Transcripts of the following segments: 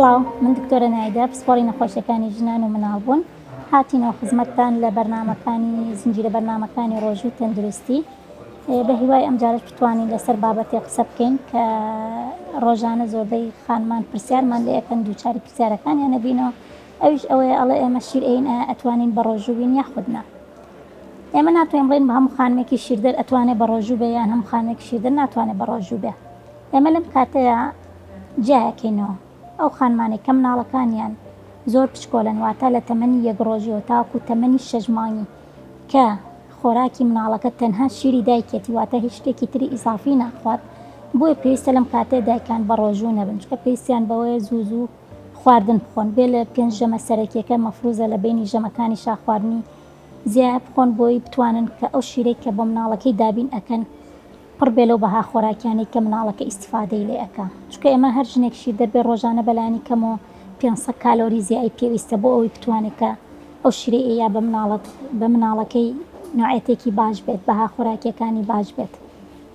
سڵاو، من دکتۆرە نایدە، پسپۆڕی نەخۆشیەکانی ژنان و مناڵبوون، هاتینەوە خزمەتتان لە بەرنامەکانی زنجیرە بەرنامەکانی ڕۆژووی تەندروستی. بە هیوای ئەمجارەش بتوانین لەسەر بابەتێک قسە بکەین کە ڕۆژانە زۆربەی خانمان پرسیارمان لێ ئەکەن، دووچاری پرسیارەکانیان ئەبینەوە، ئەویش ئەوەیە ئەڵێ ئێمە شیر ئەین ئایا ئەتوانین بەڕۆژوو بین یاخود نا؟ ئێمە ناتوانین بڵێین هەموو خانمێکی شیردەر ئەتوانێ بەڕۆژوو بێ یان هەموو خانمێکی شیردەر ناتوانێ بەڕۆژوو بێ. ئێمە لەم کاتەیا جیایەکەینەوە ئەو خانمانەی کە مناڵەکانیان زۆر بچکۆلەن واتە لە تەمەنی یەک ڕۆژیەوە تاوەکو تەمەنی شەش مانگی کە خۆراکی مناڵەکە تەنها شیری دایکێتی واتە هیچ شتێکی تری ئیزافی ناخوات بۆیە پێویستە لەم کاتەیە دایکان بەڕۆژوو نەبن چونکە پێویستیان بەوەیە زوو زوو خواردن بخۆن بێ لە پێنج ژەمە سەرەکیەکە مەفروزە لە بەینی ژەمەکانیشا خواردنی زیایە بخۆن بۆی بتوانن کە ئەو شیرەی کە بۆ مناڵەکەی دابین ئەکەن پڕ بێ لەو بەها خۆراکیانەی کە مناڵەکە ئیستیفادەی لێ ئەکا چونکە ئێمە هەر ژنێک شیردەر بێ ڕۆژانە بەلانی کەمەوە 500 کالۆری زیای پێویستە بۆ ئەوەی بتوانێت کە ئەو شیرەی ئەیا بە مناڵە بە مناڵەکەی نوعێتێکی باش بێت بەها خۆراکیەکانی باش بێت.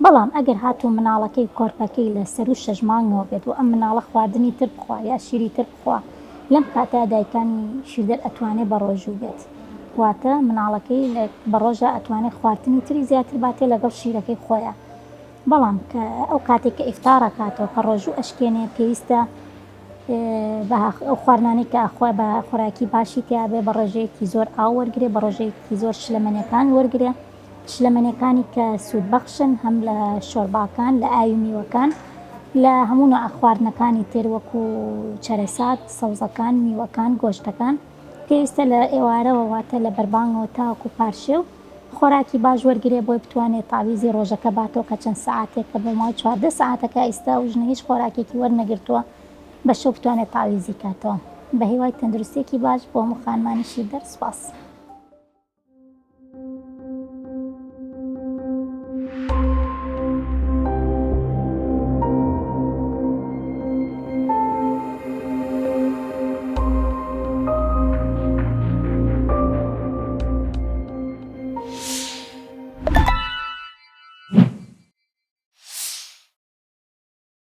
بەڵام ئەگەر هاتوو مناڵەکەی کۆرپەکەی لە سەروو شەش مانگەوە بێت و ئەم مناڵە خواردنی تر بخوا یا شیری تر بخوا لەم کاتە دایکانی شیردەر ئەتوانێ بەڕۆژوو بێت واتە مناڵەکەی لە بەڕۆژا ئەتوانێ خواردنی تری زیاتر باتێ لەگەڵ شیرەکەی خۆیا بەڵام کە ئەو کاتێک کە ئیفتار ئەکاتەوە کە ڕۆژوو ئەشکێنێ پێویستە بە ئەو خواردنانەی کە ئەخوا بە خۆراکی باشی تیا بێ بە ڕێژەیەکی زۆر ئاو وەرگرێ بە ڕێژەیەکی زۆر شلەمەنیەکان وەرگرێ شلەمەنیەکانی کە سوودبەخشن هەم لە شۆرباکان لە ئاوی میوەکان لە هەموو نوعە خواردنەکانی تر وەکو چەرەسات سەوزەکان میوەکان گۆشتەکان پێویستە لە ئێوارەوە واتە لە بەربانگەوە تاوەکو پارشێو خۆراکی باش وەرگرێ بۆی بتوانێ تاویزی ڕۆژەکە باتەوە کە چەند سەعاتێکە بۆ ماوەی 14 سەعاتەکە ئیستا ئەو ژنە هیچ خۆراکێکی وەرنەگرتووە بە شەو بتوانێت تاویزی کاتەوە بە هیوای تەندروستیەکی باش بۆ هەموو خانمانی شیردەر سوپاس.